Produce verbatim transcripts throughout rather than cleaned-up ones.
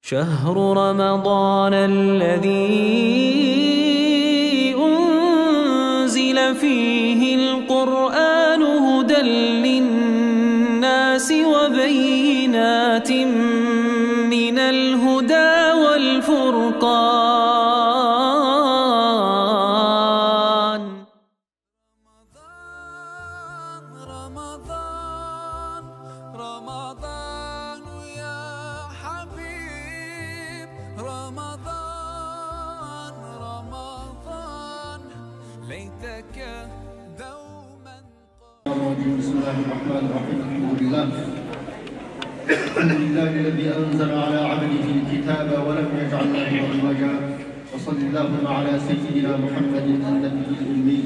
شهر رمضان الذي أنزل فيه القرآن هدى للناس وبينات من الهدى والفرقان. رمضان، رمضان، رمضان يا حبيب، رمضان، رمضان، ليتك دوما قال. بسم الله الرحمن الرحيم. الحمد لله. الحمد لله الذي أنزل على عبده الكتاب ولم يجعل له عوجا. وصل اللهم على سيدنا محمد النبي الأمي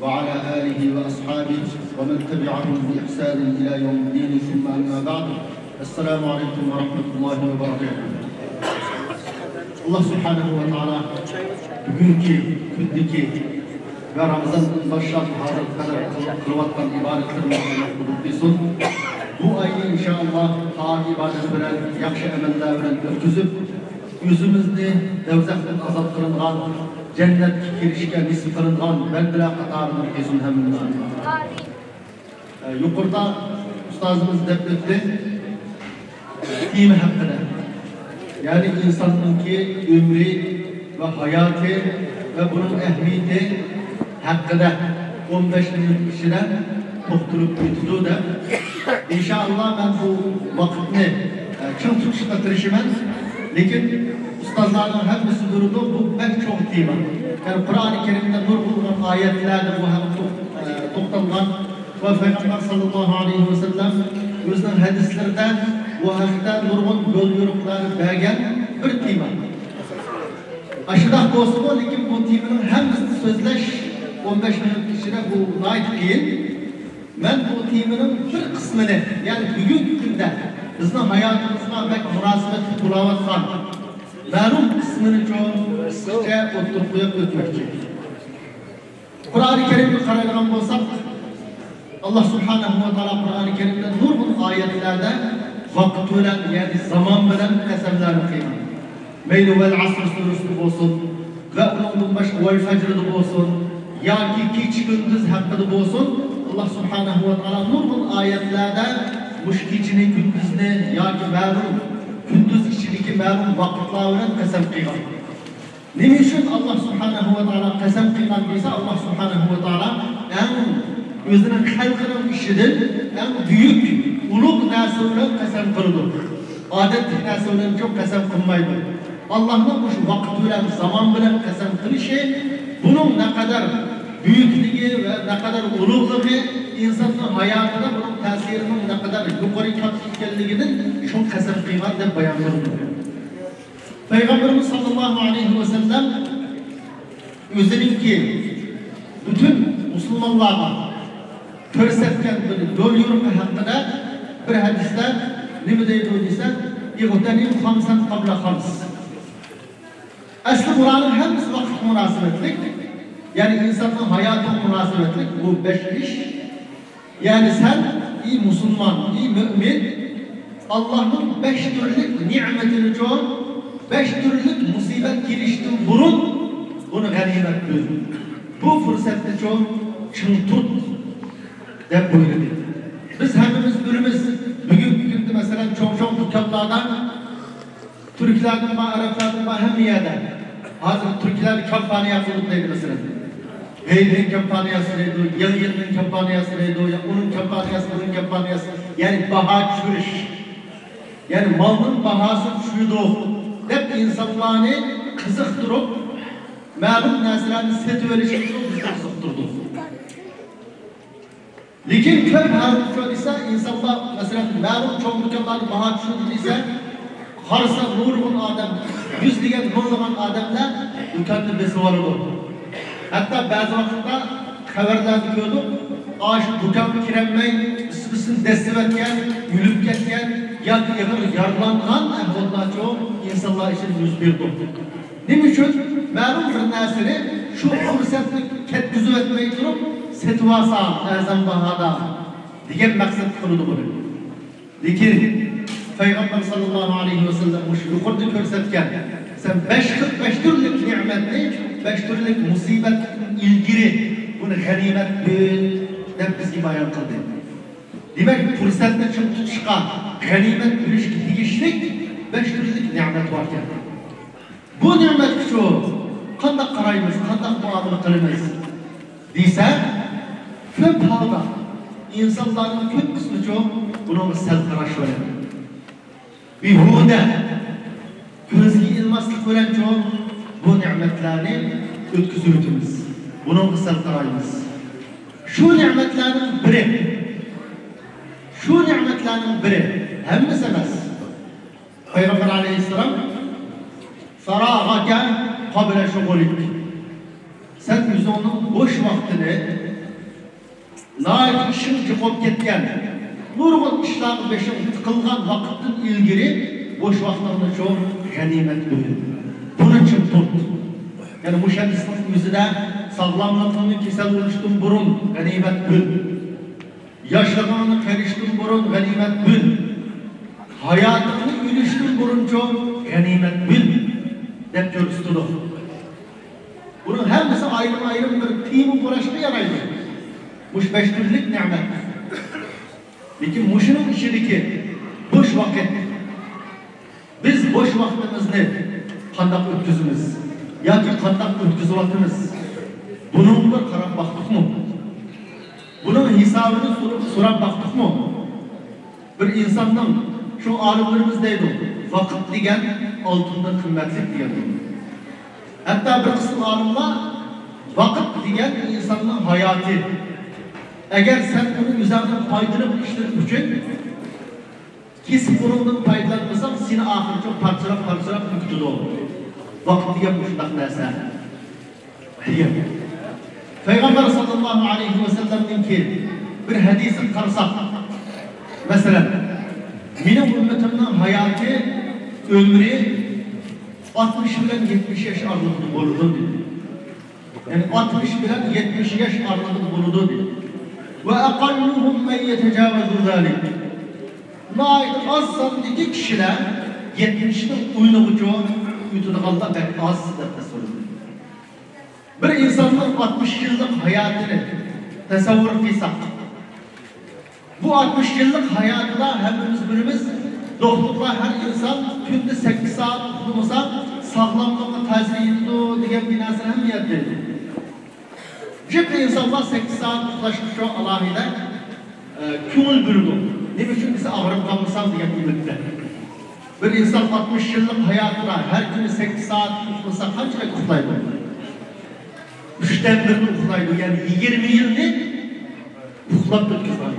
وعلى آله وأصحابه ومن تبعهم بإحسان إلى يوم الدين، ثم أما بعد. السلام عليكم ورحمة الله وبركاته. ئاللا سۇبھانەھۇ ۋە تائالا بۈگۈنكى كۈندىكى ۋە رامىزاندىن باشلاپ ھازىرغا قەدەر قىل-، قىلىۋاتقان ئىبادەتلىرىمىزنى قوبۇل قىلسۇن. بۇ ئاينى ئىنشائاللا تائەت ئىبادەت بىلەن، ياخشى ئەمەللەر بىلەن ئۆتكۈزۈپ، ئۆزىمىزنى دوزاختىن ئازاد قىلىنغان، جەننەتكە كىرىشكە نېسىپ قىلىنغان بەندىلەر قاتارىدىن قىلسۇن ھەممىمىزنى. ئە، يۇقىرىدا ئۇستازىمىز دەپ ئۆتتى. تېما ھەققىدە. يەنى ئىنساننىڭكى ئۆمرى ۋە ھاياتى ۋە بۇنىڭ ئەھمىيىتى ھەققىدە ئون بەش مىنۇت ئىچىدە توختىلىپ ئۆتىدۇ دەپ، ئىنشائاللا، مەن بۇ ۋاقىتنى، ئە، چىڭ تۇتۇشقا تىرىشىمەن. لېكىن ئۇستازلارنىڭ ھەممىسى بىلىدۇ، بۇ بەك چوڭ تېما. يەنى قۇرئانى كەرىمدە نۇرغۇنلىغان ئايەتلەردە بۇ ھەقتە، ئە، توختالغان. ۋە پەيغەمبەر ساللاللاھۇ ئەلەيھى ۋەسەللەم ئۆزىنىڭ ھەدىسلىرىدە بۇ ھەقتە نۇرغۇن يول يورۇقلارنى بەرگەن بىر تېما. ئاشۇنداق بولسىمۇ، لېكىن بۇ تېمىنىڭ ھەممىسىنى سۆزلەش ئون بەش مىنۇت ئىچىدە بۇ ناھايىتى قىيىن. مەن بۇ تېمىنىڭ بىر قىسمىنى، يەنى بۈگۈنكى كۈندە بىزنىڭ ھاياتىمىزغا بەك مۇناسىۋەتلىك بولاۋاتقان مەلۇم قىسمىنى چوڭ قىسقىچە ئوتتۇرىغا قويۇپ ئۆتمەكچى. قۇرئانى كەرىمگە قارايدىغان بولساق، ئاللا سۇبھانەھۇ ۋە تائالا قۇرئانى كەرىمدە نۇرغۇن ئايەتلەردە ۋاقىت بىلەن، يەنى زامان بىلەن قەسەملەرنى قىلغان. مەيلى ۋەل ئەسر سۈرىسىدە بولسۇن ۋە ئۇنىڭدىن باشقا ۋەل فەجرىدە بولسۇن ياكى كېچە كۈندۈز ھەققىدە بولسۇن، ئاللا سۇبھانەھۇ ۋە تائالا نۇرغۇن ئايەتلەردە مۇشۇ كېچىنى، كۈندۈزنى ياكى مەلۇم كۈندۈز ئىچىدىكى مەلۇم ۋاقىتلار بىلەن قەسەم قىلغان. نېمە ئۈچۈن ئاللا سۇبھانەھۇ ۋە تائالا قەسەم قىلغان دېسە، ئاللا سۇبھانەھۇ ۋە تائالا ئەڭ ئۆزىنىڭ خەلقىنىڭ ئىچىدىن ئەڭ بۈيۈك، ئۇلۇغ نەرسە بىلەن قەسەم قىلىدۇ. ئادەتتىكى نەرسە بىلەن چوڭ قەسەم قىلمايدۇ. ئاللانىڭ مۇشۇ ۋاقىت بىلەن، زامان بىلەن قەسەم قىلىشى، بۇنىڭ نەقەدەر بۈيۈكلۈكى ۋە نەقەدەر ئۇلۇغلۇقى، ئىنساننىڭ ھاياتىدا بۇنىڭ تەسىرىنىڭ نەقەدەر يۇقىرى، كاتتا ئىكەنلىكىدىن شۇڭا قەسەم قىلغان دەپ بايان قىلىنىدۇ. پەيغەمبىرىمىز ساللاللاھۇ ئەلەيھى ۋەسەللەم ئۆزىنىڭكى پۈتۈن مۇسۇلمانلارغا كۆرسەتكەن بىر يول يورۇقى ھەققىدە بىر ھەدىستە نېمە دەيدۇ دېسە، «ئىغتەنىم خامسەن قابلە خامس.» ئەسلى بۇلارنىڭ ھەممىسى ۋاقىتقا مۇناسىۋەتلىك، يەنى ئىنساننىڭ ھاياتىغا مۇناسىۋەتلىك بۇ بەش ئىش. يەنى سەن، ئى مۇسۇلمان، ئى مۆمىن، ئاللانىڭ بەش تۈرلۈك نېمىتىنىچۇ، بەش تۈرلۈك مۇسىبەت كېلىشتىن بۇرۇن بۇنى غەنىيمەت بىل. بۇ پۇرسەتنىچۇ چىڭ تۇت، دەپ بۇيرۇدى. بىز ھەممىمىز بىلىمىز، بۈگۈنكى كۈندە، مەسىلەن، چوڭ-چوڭ دۇكانلاردا تۈركلەردىن بار، ئەرەبلەردىن بار، ھەممە يەردە. ھازىر تۈركلەر كامپانىيە قىلىپ دەيدۇ، مەسىلەن. غەيرىي كامپانىيەسى دەيدۇ، يېڭى يىلنىڭ كامپانىيەسى دەيدۇ، يا ئۇنىڭ كامپانىيەسى، بۇنىڭ كامپانىيەسى. يەنى باھا چۈشۈرۈش. يەنى مالنىڭ باھاسى چۈشىدۇ دەپ ئىنسانلارنى قىزىقتۇرۇپ، مەلۇم نەرسىلەرنى سېتىۋېلىش ئۈچۈن بىزنى قىزىقتۇرىدۇ. لېكىن كۆپ ھالەتتە دېسە، ئىنسانلار، مەسىلەن، مەلۇم چوڭ دۇكانلاردا باھا چۈشۈردى دېسە، قارىسا، نۇرغۇن ئادەم، يۈزلىگەن، مىڭلىغان ئادەملەر دۇكاننى بېسىۋالىدۇ. ھەتتا بەزى ۋاقىتتا خەۋەرلەردە كۆردۇق، ئاشۇ دۇكانغا كىرەلمەي، بىسسىسىنى دەسسىۋەتكەن، ئۆلۈپ كەتكەن ياكى ئېغىر يارىلانغان ئەھۋاللارچۇ ئىنسانلار ئىچىدە يۈز بېرىدۇ. نېمە ئۈچۈن؟ مەلۇم بىر نەرسىنى شۇ پۇرسەتنى كەتكۈزۈۋەتمەي تۇرۇپ سېتىۋالسام ئەرزان باھادا دېگەن مەقسەت قىلىدۇ بۇنى. لېكىن پەيغەمبەر ساللاللاھۇ ئەلەيھى ۋەسەللەم مۇشۇ يۇقىرىدا كۆرسەتكەن، سەن بەش خىل، بەش تۈرلۈك نېمەتنى، بەش تۈرلۈك مۇسىبەتتىن ئىلگىرى بۇنى غەنىيمەت بىل دەپ بىزگە بايان قىلدى. دېمەك، پۇرسەتنى چىڭ تۇتۇشقا، غەنىيمەت بىلىشكە تېگىشلىك بەش تۈرلۈك نېمەت باركەن. بۇ نېمەتكىچۇ قانداق قارايمىز، قانداق مۇئامىلە قىلىمىز دېسە، كۆپ ھالدا ئىنسانلارنىڭ كۆپ قىسمىچۇ بۇنىڭغا سەل قاراش بىلەن، بىھۇدە، كۆزگە ئىلماسلىق بىلەنچۇ بۇ نېمەتلەرنى ئۆتكۈزۈۋېتىمىز. بۇنىڭغا سەل قارايمىز. شۇ نېمەتلەرنىڭ بىرى، شۇ نېمەتلەرنىڭ بىرى، ھەممىسى ئەمەس. پەيغەمبەر ئەلەيھىسسالام، فراغك قبل شغلك، سەن ئۆزۈڭنىڭ بوش ۋاقتىنى، ناھايىتى ئىشىڭ جىق بولۇپ كەتكەن، نۇرغۇن ئىشلارغا بېشىڭ تىقىلغان ۋاقىتتىن ئىلگىرى بوش ۋاقتىڭنى چوڭ غەنىيمەت بىل. بۇنى چىڭ تۇت. يەنى مۇشۇ ھەدىسنىڭ ئۆزىدە ساغلاملىقىڭنى كېسەل بولۇشتىن بۇرۇن غەنىيمەت بىل. ياشلىقىڭنى قېرىشتىن بۇرۇن غەنىيمەت بىل. ھاياتىڭنى ئۆلۈشتىن بۇرۇنچۇ غەنىيمەت بىل، دەپ كۆرسىتىدۇ. بۇنىڭ ھەممىسى ئايرىم-ئايرىم بىر تېما بولۇشقا يارايدۇ. مۇشۇ بەش تۈرلۈك نېمەت. لېكىن مۇشۇنىڭ ئىچىدىكى بوش ۋاقىت، بىز بوش ۋاقتىمىزنى قانداق ئۆتكۈزىمىز ياكى قانداق ئۆتكۈزۈۋاتىمىز؟ بۇنىڭغا بىر قاراپ باقتۇقمۇ؟ بۇنىڭ ھېسابىنى سور-، سوراپ باقتۇقمۇ؟ بىر ئىنساننىڭ، شۇ ئالىملىرىمىز دەيدۇ، ۋاقىت دېگەن ئالتۇندىن قىممەتلىك دېگەن. ھەتتا بىر قىسىم ئالىملار ۋاقىت دېگەن ئىنساننىڭ ھاياتى. ئەگەر سەن ئۇنى ئۆزۈڭنىڭ پايدىلىق ئىشلىرىڭ ئۈچۈن كېسىپ ئۇنىڭدىن پايدىلانمىساڭ، سېنى ئاخىرىچۇ پارچىلاپ-پارچىلاپ ئۆگىتىدۇ. ۋاقىت دېگەن مۇشۇنداق نەرسە. دېگەن. پەيغەمبەر ساللاللاھۇ ئەلەيھى ۋەسەللەمنىڭكى بىر ھەدىسىگە قارىساق، مەسىلەن، مېنىڭ ئۈممىتىمنىڭ ھاياتى، ئۆمرى ئاتمىش بىلەن يەتمىش ياش ئارىلىقىدا بولىدۇ، دېدى. يەنى ئاتمىش بىلەن يەتمىش ياش ئارىلىقىدا بولىدۇ، دېدى. وأقلهم من يتجاوز ذلك. ناھايىتى ئاز ساندىكى كىشىلەر يەتمىشنىڭ ئوينىغۇچۇ ئۆتىدىغانلار بەك ئاز، دەپ تەسۋىرلىدى. بىر ئىنساننىڭ ئاتمىش يىللىق ھاياتىنى تەسەۋۋۇر قىلساق، بۇ ئاتمىش يىللىق ھاياتىدا ھەممىمىز بىلىمىز، دوختۇرلار ھەر ئىنسان كۈندە سەككىز سائەت ئۇخلىمىسا، ساغلاملىقى تازا يېتىدۇ دېگەن بىر نەرسىنى ھەممە يەردە دەيدۇ. جىق ئىنسانلار سەككىز سائەت ئۇخلاشقا شۇ ئالاھىدە، ئە، كۆڭۈل بۆلىدۇ. نېمە ئۈچۈن دېسە، ئاغرىپ قالمىسام دېگەن ئۈمىدتە. بىر ئىنسان ئاتمىش يىللىق ھاياتىدا ھەر كۈنى سەككىز سائەت ئۇخلىسا، قانچىلىك ئۇخلايدۇ؟ ئۈچتىن بىرىنى ئۇخلايدۇ، يەنى يىگىرمە يىلنى ئۇخلاپ ئۆتكۈزگەن.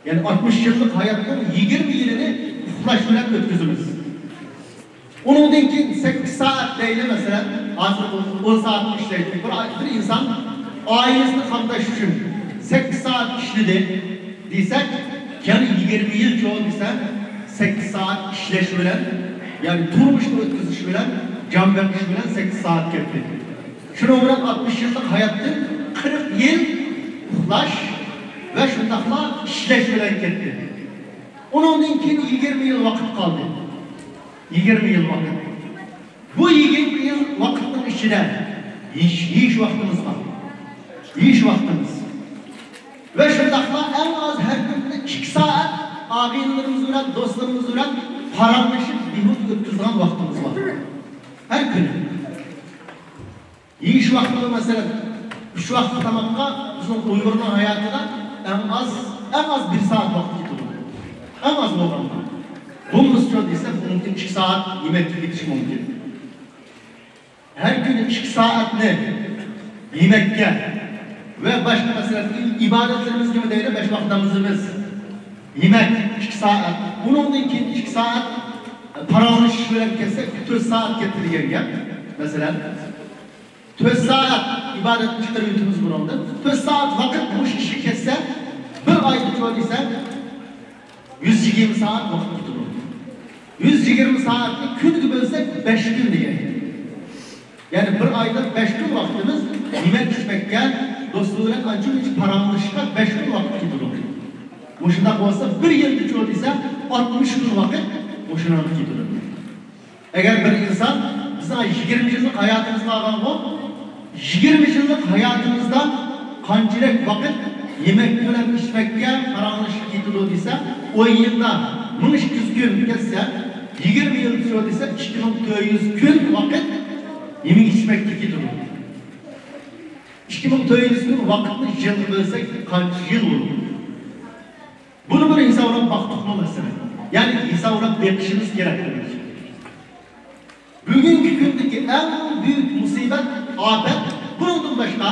يەنى ئاتمىش يىللىق ھاياتنىڭ يىگىرمە يىلىنى ئۇخلاش بىلەن ئۆتكۈزىمىز. ئۇنىڭدىن كېيىن سەككىز سائەت دەيلى، مەسىلەن، ھازىر ئون سائەت ئىشلەيدۇ. بىر، بىر ئىنسان ئائىلىسىنى قامداش ئۈچۈن سەككىز سائەت ئىشلىدى دېسەك، يەنى يىگىرمە يىلچۇ دېسە، سەككىز سائەت ئىشلەش بىلەن، يەنى تۇرمۇشنى ئۆتكۈزۈش بىلەن، جان بېقىش بىلەن سەككىز سائەت كەتتى. شۇنىڭ بىلەن ئاتمىش يىللىق ھاياتتىن قىرىق يىل ئۇخلاش ۋە شۇنداقلا ئىشلەش بىلەن كەتتى. ئۇنىڭدىن كېيىن يىگىرمە يىل ۋاقىت قالدى. يىگىرمە يىل ۋاقىت. بۇ يىگىرمە يىل ۋاقىتنىڭ ئىچىدە يېيىش، يېيىش ۋاقتىمىز بار. يېيىش ۋاقتىمىز. ۋە شۇنداقلا ئەڭ ئاز ھەر كۈنى ئىككى سائەت ئاغىنىلىرىمىز بىلەن، دوستلىرىمىز بىلەن پاراڭلىشىپ، بىھۇدە ئۆتكۈزىدىغان ۋاقتىمىز بار. ھەر كۈنى. يېيىش ۋاقتىدا، مەسىلەن، ئۈچ ۋاقىت تاماققا بىزنىڭ ئۇيغۇرنىڭ ھاياتىدا ئەڭ ئاز، ئەڭ ئاز بىر سائەت ۋاقىت كېتىدۇ. ئەڭ ئاز بولغاندا. بولمىسىچۇ دېسە، مۇمكىن ئىككى سائەت يېمەككە كېتىشى مۇمكىن. ھەر كۈنى ئىككى سائەتنى يېمەككە ۋە باشقا، مەسىلەن، ئىبادەتلىرىمىزگىمۇ دەيلى، بەش ۋاقىت نامىزىمىز، يېمەك ئىككى سائەت، ئۇنىڭدىن كېيىن ئىككى سائەت پاراڭلىشىش بىلەن كەتسە، تۆت سائەت كەتتى دېگەن گەپ. مەسىلەن، تۆت سائەت ئىبادەتنى چىقىرىۋېتىمىز بۇنىڭدىن. تۆت سائەت ۋاقىت مۇشۇ ئىشقا كەتسە، بىر ئايدا چوڭ دېسە، يۈز يىگىرمە سائەت ۋاقىت كېتىدۇ. يۈز يىگىرمە سائەتنى كۈنگە بۆلسەك، بەش كۈن دېگەن. يەنى بىر ئايدا بەش كۈن ۋاقتىمىز يېمەك-ئىچمەككە، دوستلار بىلەن ئانچە-مۇنچە پاراڭلىشىشقا بەش كۈن ۋاقىت كېتىدۇ. مۇشۇنداق بولسا، بىر يىلدا چوڭ دېسە، ئاتمىش كۈن ۋاقىت مۇشۇنىڭغا كېتىدۇ. ئەگەر بىر ئىنسان بىزنىڭ يىگىرمە يىللىق ھاياتىمىز قالغانغۇ، يىگىرمە يىللىق ھاياتىمىزدا قانچىلىك ۋاقىت يېمەك بىلەن ئىچمەككە، پاراڭلىشىشقا كېتىدۇ دېسە، ئون يىلدا مىڭ ئىككى يۈز كۈن كەتسە، يىگىرمە يىل شۇ دېسە، ئىككى مىڭ تۆت يۈز كۈن ۋاقىت يېمەك ئىچمەككە كېتىدۇ. ئىككى مىڭ تۆت يۈز كۈن ۋاقىتنى يىلغا بۆلسەك، قانچە يىل بولىدۇ؟ بۇنى بىر ھېسابلاپ باقتۇقمۇ مەسىلەن؟ يەنى ھېسابلاپ بېقىشىمىز كېرەك. بۈگۈنكى كۈندىكى ئەڭ بۈيۈك مۇسىبەت، ئاپەت، بۇنىڭدىن باشقا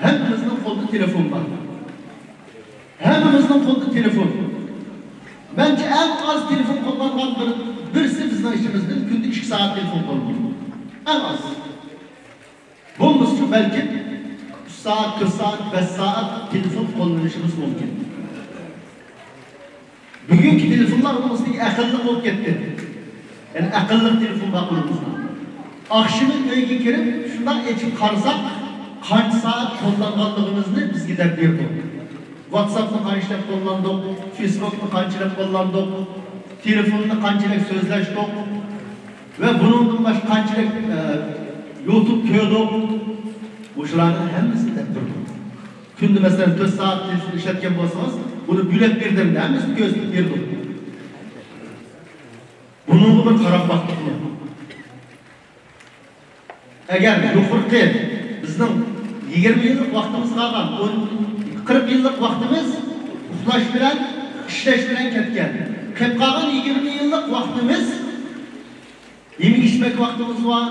ھەممىمىزنىڭ قولىدا تېلېفون بار. ھەممىمىزنىڭ قولىدا تېلېفون. مەنچە ئەڭ ئاز تېلېفون قوللانغان بىر، بىرسى بىزنىڭ ئىچىمىزدىن كۈندە ئىككى سائەت تېلېفون قوللىنىدۇ. ئەڭ ئاز. بولمىسىچۇ بەلكىم ئۈچ سائەت، تۆت سائەت، بەش سائەت تېلېفون قوللىنىشىمىز مۇمكىن. بۈگۈنكى تېلېفونلار ئۇنىڭ ئۈستىگە ئەقىللىق بولۇپ كەتتى. يەنى ئەقىللىق تېلېفون بار قولىمىزدا. ئاخشىمى ئۆيگە كىرىپ شۇنداق ئېچىپ قارىساق، قانچە سائەت قوللانغانلىقىمىزنى بىزگە دەپ بېرىدۇ. ۋاتساپنى قانچىلەپ قوللاندۇق، فېيسبۇكنى قانچىلەپ قوللاندۇق، تېلېفوننى قانچىلەپ سۆزلەشتۇق ۋە بۇنىڭدىن باشقا قانچىلەپ، ئە، يۇتۇب كۆردۇق. مۇشۇلارنىڭ ھەممىسىنى دەپ بېرىدۇ. كۈندە مەسىلەن تۆت سائەت تېلېفون ئىشلەتكەن بولسىڭىز، بۇنى بۆلۈپ بېرىدۇ، ھەممىسىنى كۆرسىتىپ بېرىدۇ. بۇنىڭغا بىر قاراپ باقتۇقمۇ؟ ئەگەر يۇقىرىقى بىزنىڭ يىگىرمە يىللىق ۋاقتىمىز قالغان، ئون، قىرىق يىللىق ۋاقتىمىز ئۇخلاش بىلەن، ئىشلەش بىلەن كەتكەن. قېلىپ قالغان يىگىرمە يىللىق ۋاقتىمىز يېمەك ئىچمەك ۋاقتىمىز بار،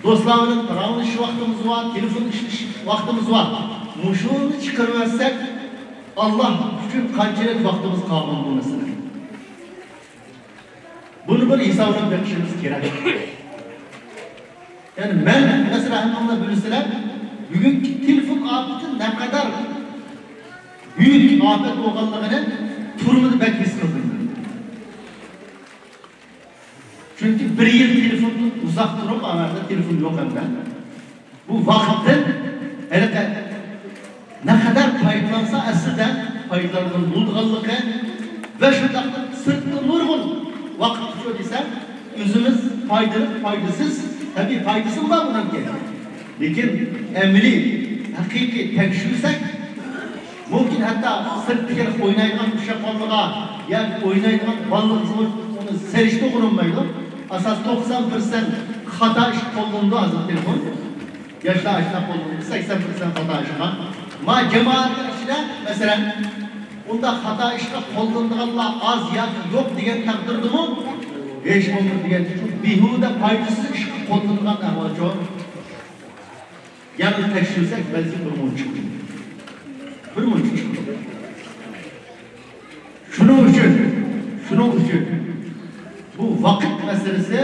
دوستلار بىلەن پاراڭلىشىش ۋاقتىمىز بار، تېلېفون ئىشلىتىش ۋاقتىمىز بار. مۇشۇنى چىقىرىۋەتسەك، ئاللا ئۈچۈن قانچىلىك ۋاقتىمىز قالغان بۇ مەسىلە؟ بۇنى بىر ھېسابلاپ بېقىشىمىز كېرەك. يەنى مەن، مەسىلەن، ھەممىڭلار بىلىسىلەر، بۈگۈنكى تېلېفون ئاپىتى نەقەدەر بۈيۈك ئاپەت بولغانلىقىنى تۈرمىدە بەك ھېس قىلدىم. چۈنكى بىر يىل تېلېفوندىن ئۇزاق تۇرۇپ، ئۇ يەردە تېلېفون يوق ئەمدى. بۇ ۋاقىتتىن ھېلىقى نەقەدەر پايدىلانسا، ئەسلىدە پايدىلانغىلى بولىدىغانلىقى ۋە شۇنداقلا سىرتتا نۇرغۇن ۋاقىت ئۇچۇر دېسە، ئۆزىمىز پايدىلىق، پايدىسىز، تەبىئىي پايدىسىمۇ بار بۇنىڭكى. لېكىن ئەمەلىي، ھەقىقىي تەكشۈرسەك، مۇمكىن ھەتتا سىرتتا كېلىپ ئوينايدىغان ئۇششاق بالىلارغا ياكى ئوينايدىغان بالىلىرىمىزغا ئۇنى سېلىشتۇرغىلى بولمايدۇ. ئاساس توقسان پىرسەنت خاتا ئىشقا قوللىنىدۇ ھازىر تېلېفون. ياشلار ئاشۇنداق قوللىنىدۇ، سەكسەن پىرسەنت خاتا ئىشقا. ما جامائەتنىڭ ئىچىدە، مەسىلەن، ئۇنداق خاتا ئىشقا قوللىنىدىغانلار ئاز ياكى يوق دېگەن تەقدىردىمۇ، ھېچ بولمىدى دېگەن، بىھۇدە پايدىسىز ئىشقا قوللىنىدىغان ئەھۋال چوڭ. يەنە تەكشۈرسەك، بەلكىم بىر مۇڭ چىقىدۇ. بىر مۇڭ چىقىدۇ. شۇنىڭ ئۈچۈن، شۇنىڭ ئۈچۈن بۇ ۋاقىت مەسىلىسى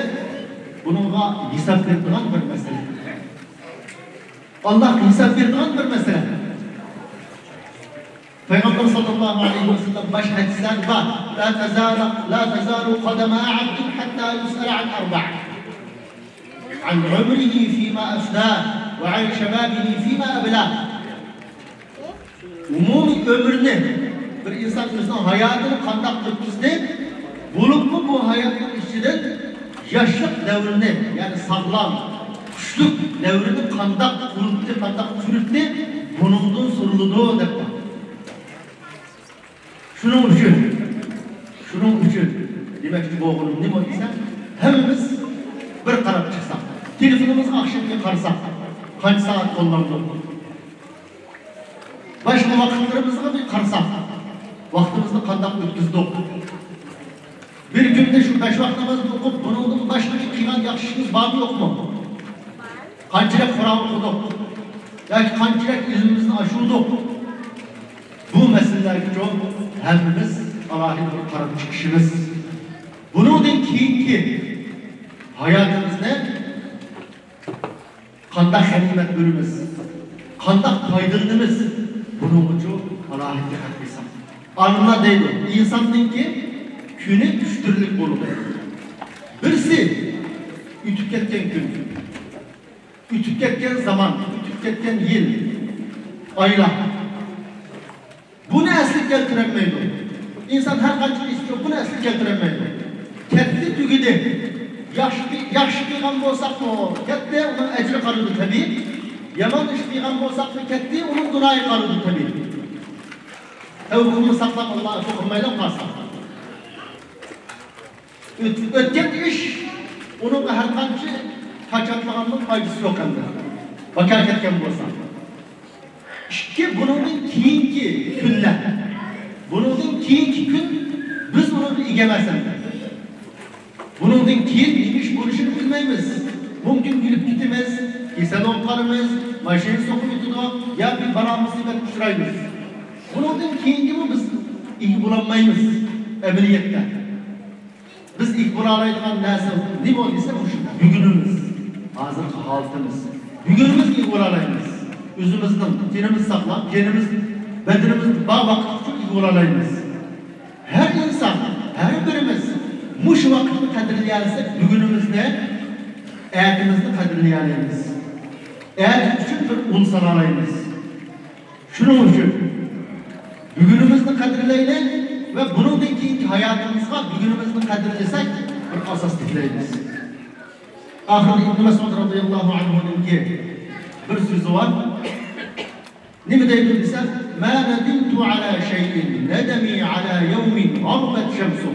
بۇنىڭغا ھېساب بېرىدىغان بىر مەسىلە. ئاللاھقا ھېساب بېرىدىغان بىر مەسىلە. پەيغەمبەر ساللاللاھۇ ئەلەيھى ۋەسەللەم باشقا ھەدىسلەردە بار. لا تزال، لا تزال قدما عبد حتى يسأل عن أربع. عن عمره فيما أفناه وعن شبابه فيما أبلاه. ئومۇمىي ئۆمرىنى، بىر ئىنسان ئۆزىنىڭ ھاياتىنى قانداق ئۆتكۈزدى، بولۇپمۇ بۇ ھاياتنىڭ ئىچىدىن ياشلىق دەۋرىنى، يەنى ساغلام، كۈچلۈك دەۋرىنى قانداق قۇرۇتتى، قانداق چۈرۈتتى، بۇنىڭدىن سورىلىدۇ دەپ. شۇنىڭ ئۈچۈن، شۇنىڭ ئۈچۈن دېمەكچى بولغىنىم نېمە دېسەم، ھەممىمىز بىر قاراپ چىقساق، تېلېفونىمىزغا ئاخشىمى قارىساق، قانچە سائەت قوللاندۇق؟ باشقا ۋاقىتلىرىمىزغا بىر قارىساق، ۋاقتىمىزنى قانداق ئۆتكۈزدۇق؟ بىر كۈندە شۇ بەش ۋاق نامازنى ئوقۇپ، بۇنىڭدىن باشقا قىلغان ياخشى ئىشىمىز بارمۇ يوقمۇ؟ قانچىلىك قۇرئان ئوقۇدۇق؟ ياكى قانچىلىك ئىلمىمىزنى ئاشۇردۇق؟ بۇ مەسىلىلەرگىچۇ ھەممىمىز ئالاھىدە بىر قاراپ چىقىشىمىز. بۇنىڭدىن كېيىنكى ھاياتىمىزنى قانداق غەنىيمەت بۆلىمىز؟ قانداق پايدىلىنىمىز؟ بۇنىڭغىچۇ ئالاھىدە دىققەت قىلساق. ئالىملار دەيدۇ، ئىنساننىڭكى كۈنى ئۈچ تۈرلۈك بولىدۇ. بىرسى ئۆتۈپ كەتكەن كۈن، ئۆتۈپ كەتكەن زامان، ئۆتۈپ كەتكەن يىل، ئايلار. بۇنى ئەسلىگە كەلتۈرەلمەيدۇ. ئىنسان ھەر قانچە دېسە، بۇنى ئەسلىگە كەلتۈرەلمەيدۇ. كەتتى، تۈگىدى. ياخشى، ياخشى قىلغان بولساقمۇ كەتتى، ئۇنىڭ ئەجرى قالىدۇ تەبىئىي. يامان ئىش قىلغان بولساقمۇ كەتتى، ئۇنىڭ گۇناھى قالىدۇ تەبىئىي. تەۋبىمىزنى ساقلاپ، ئاللاغا ئىشقا قىلمايلا قالساق. ئۆت-، ئۆتكەن ئىش ئۇنىڭغا ھەر قانچە تاچ ئاتلىغاننىڭ پايدىسى يوق ئەمدى. بىكار كەتكەن بولسا. ئىككى، بۇنىڭدىن كېيىنكى كۈنلەر. بۇنىڭدىن كېيىنكى كۈن بىز ئۇنىڭغا ئىگە ئەمەس ئەمدى. بۇنىڭدىن كېيىن نېمە ئىش بولۇشىنى بىلمەيمىز. مۇمكىن ئۆلۈپ كېتىمىز، كېسەل بولۇپ قالىمىز، ماشىنا سوقۇپ يېتىدۇ ياكى بىر بىر مۇسىبەتكە ئۇچرايمىز. بۇنىڭدىن كېيىنگىمۇ بىز ئىگە بولالمايمىز ئەمەلىيەتتە. بىز ئىگە بولالايدىغان نەرسە نېمە دېسە، مۇشۇ بۈگۈنىمىز، ھازىرقى ھالىتىمىز. بۈگۈنىمىزگە ئىگە بولالايمىز. ئۆزىمىزنىڭ تېنىمىز ساغلام، تېنىمىز، بەدىنىمىز بار ۋاقىت ئۈچۈن ئىگە بولالايمىز. ھەر ئىنسان، ھەر بىرىمىز مۇشۇ ۋاقىتنى قەدىرلىيەلىسەك، بۈگۈنىمىزنى، ئەتىمىزنى قەدىرلىيەلەيمىز. ئەتە ئۈچۈن بىر ئۇل سالالايمىز. شۇنىڭ ئۈچۈن بۈگۈنىمىزنى قەدىرلەيلى ۋە بۇنىڭدىن كېيىنكى ھاياتىمىزغا بۈگۈنىمىزنى قەدىرلىسەك، بىر ئاساس تىكلەيمىز. ئاخىرىدا ئىبن مەسئۇد رەزىياللاھۇ ئەنھۇنىڭكى بىر سۆزى بار. نېمە دەيدۇ دېسە، ما ندمت على شيء ندمي على يوم غربت شمسه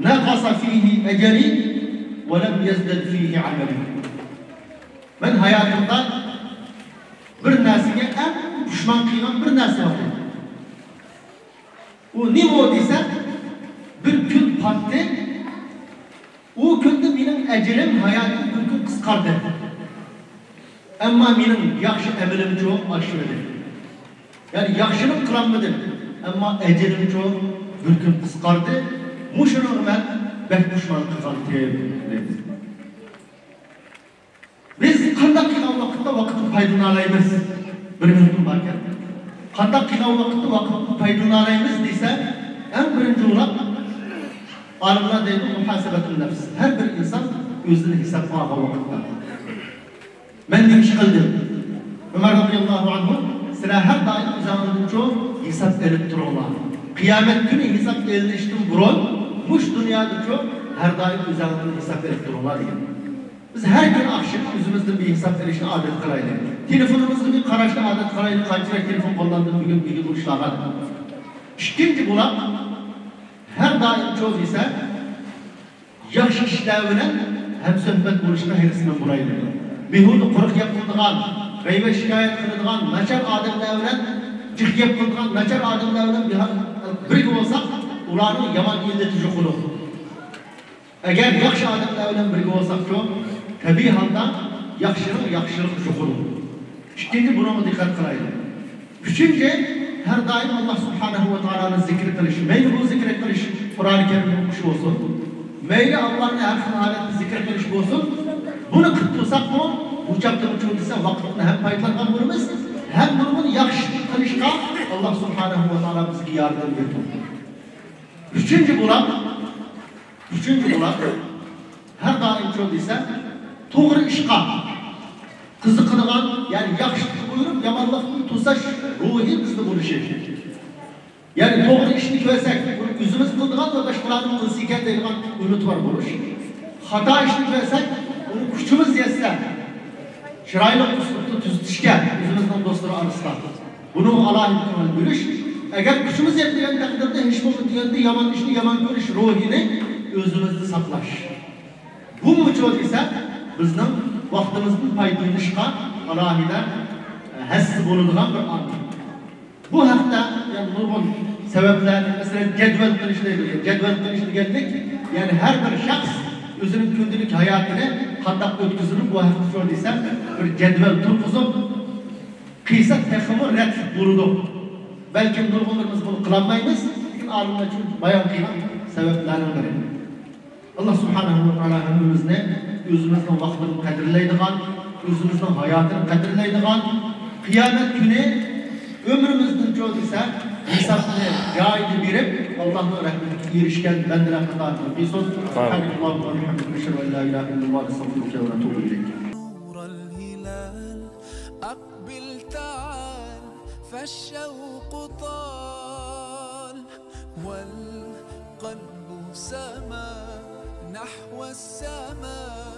نقص فيه أجلي ولم يزدد فيه عملي. مەن ھاياتىمدا بىر نەرسىگە ئەڭ پۇشمان قىلغان بىر نەرسە بار. ئۇ نېمە دېسە، بىر كۈن پاتتى. ئۇ كۈندە مېنىڭ ئەجىلىم، ھاياتىم بىر كۈن قىسقاردى. ئەمما مېنىڭ ياخشى ئەمىلىمچۇ ئاشمىدى. يەنى ياخشىلىق قىلالمىدىم. ئەمما ئەجىلىمچۇ بىر كۈن قىسقاردى. مۇشۇنىڭغا مەن بەك پۇشمان قىلغانتىم، دەيدۇ. بىز قانداق قىلغان ۋاقىتتا ۋاقىتتىن پايدىلىنالايمىز؟ بىر مىنۇتۇم باركەن. قانداق قىلغان ۋاقىتتا ۋاقىتتىن پايدىلىنالايمىز دېسە، ئەڭ بىرىنچى ئولاق ئالىملار دەيدۇ، مۇھاسىبەتۇن نەپس. ھەر بىر ئىنسان ئۆزىنى ھېسابقا ئالغان ۋاقىتتا، مەن نېمە ئىش قىلدىم؟ ئۆمەر رەزىياللاھۇ ئەنھۇ، سىلەر ھەر دائىم ئۆزۈڭلاردىنچۇ ھېساب ئېلىپ تۇرۇڭلار. قىيامەت كۈنى ھېساب ئېلىنىشتىن بۇرۇن مۇشۇ دۇنيادىچۇ ھەر دائىم ئۆزۈڭلاردىن ھېساب ئېلىپ تۇرۇڭلار، دېگەن. بىز ھەر كۈنى ئاخشىمى ئۆزىمىزدىن بىر ھېساب ئېلىشنى ئادەت قىلايلى. تېلېفونىمىزغا بىر قاراشنى ئادەت قىلايلى، قانچىلىك تېلېفون قوللاندىم بۈگۈن، بۈگۈن ئۇرۇشلارغا. ئىككىنچى بولاق، ھەر دائىم چوز دېسە، ياخشى ئىشلار بىلەن ھەمسۆھبەت بولۇشقا ھېرىسمەن بولايلى. بىھۇدە قۇرۇق گەپ قىلىدىغان، غەيۋەت شىكايەت قىلىدىغان، ناچار ئادەملەر بىلەن جىق گەپ قىلىدىغان، ناچار ئادەملەر بىلەن بىھا-، بىرگە بولساق، ئۇلارنىڭ يامان ئىللىتى يۇقىدۇ. ئەگەر ياخشى ئادەملەر بىلەن بىرگە بولساقچۇ، تەبىئىي ھالدا ياخشىنىڭ ياخشىلىقى يۇقىدۇ. ئىككىنچى، بۇنىڭغا دىققەت قىلايلى. ئۈچىنچى، ھەر دائىم ئاللا سۇبھانەھۇ ۋە تائالانى زىكىر قىلىش. مەيلى بۇ زىكىر قىلىش قۇرئانى كەرىمنى ئوقۇش بولسۇن، مەيلى ئاللانى ھەر خىل ھالەتتە زىكىر قىلىش بولسۇن، بۇنى قىلىپ تۇرساقمۇ، بۇ چاغدا چوڭ دېسە ۋاقىتتىن ھەم پايدىلانغان بولىمىز، ھەم بۇنىڭدىن ياخشى قىلىشقا ئاللا سۇبھانەھۇ ۋە تائالا بىزگە ياردەم بېرىدۇ. ئۈچىنچى بولاق، ئۈچىنچى بولاق، ھەر دائىم چوڭ دېسە، توغرا ئىشقا قىزىقىدىغان، يەنى ياخشىلىققا بۇيرۇپ، يامانلىقتىن توساش روھى بىزدە بولۇشى. يەنى توغرا ئىشنى كۆرسەك، بۇنى ئۆزىمىز قىلىدىغان ۋە باشقىلارمۇ قىلسا ئىكەن دەيدىغان ئۈمىد بار بولۇش. خاتا ئىشنى كۆرسەك، ئۇنى كۈچىمىز يەتسە، چىرايلىق ئۇسلۇبتا تۈزىتىشكە ئۆزىمىزنىڭ دوستلىرى ئارىسىدا. بۇنىڭغا ئالاھىدە كۆڭۈل بۆلۈش. ئەگەر كۈچىمىز يەتمىگەن تەقدىردە ھېچ بولمىدى دېگەندە يامان ئىشنى يامان كۆرۈش روھىنى ئۆزىمىزدە ساقلاش. بۇمۇچۇ دېسە، بىزنىڭ ۋاقتىمىزدىن پايدىلىنىشقا ئالاھىدە، ئە، ھەسسە بولىدىغان بىر ئامىل. بۇ ھەقتە، يەنى، نۇرغۇن سەۋەبلەرنى، مەسىلەن، جەدۋەل قىلىش دەيدۇ. جەدۋەل قىلىش دېگەنلىك، يەنى، ھەر بىر شەخس ئۆزىنىڭ كۈندىلىك ھاياتىنى قانداق ئۆتكۈزىدۇ، بۇ ھەقتە شۇ دېسە، بىر جەدۋەل تۇرغۇزۇپ قىلسا تېخىمۇ رەتلىك بولىدۇ. بەلكىم نۇرغۇنلىرىمىز بۇنى قىلالمايمىز، لېكىن ئالىملار شۇ بايان قىلغان سەۋەبلەرنىڭ بىرى. ئاللا سۇبھانەھۇ ۋە تائالا ھەممىمىزنى ئۆزىمىزنىڭ ۋاقتىنى قەدىرلەيدىغان، ئۆزىمىزنىڭ ھاياتىنى قەدىرلەيدىغان، قىيامەت كۈنى ئۆمرىمىزنىڭ چوڭ دېسە ھېسابنى جايىدا بېرىپ، ئاللانىڭ رەھمىتىگە ئېرىشكەن بەندىلەر قاتارىدىن قىلسۇن. سۇبھانەكاللاھۇممە ۋە بىھەمدىكە، ئەشھەدۇ ئەن لا ئىلاھە ئىللەللاھ، نەستەغفirukə və nətubu iləyk. نور الهلال، أقبل تعال، فالشوق طال. والقلب سما نحو السماء.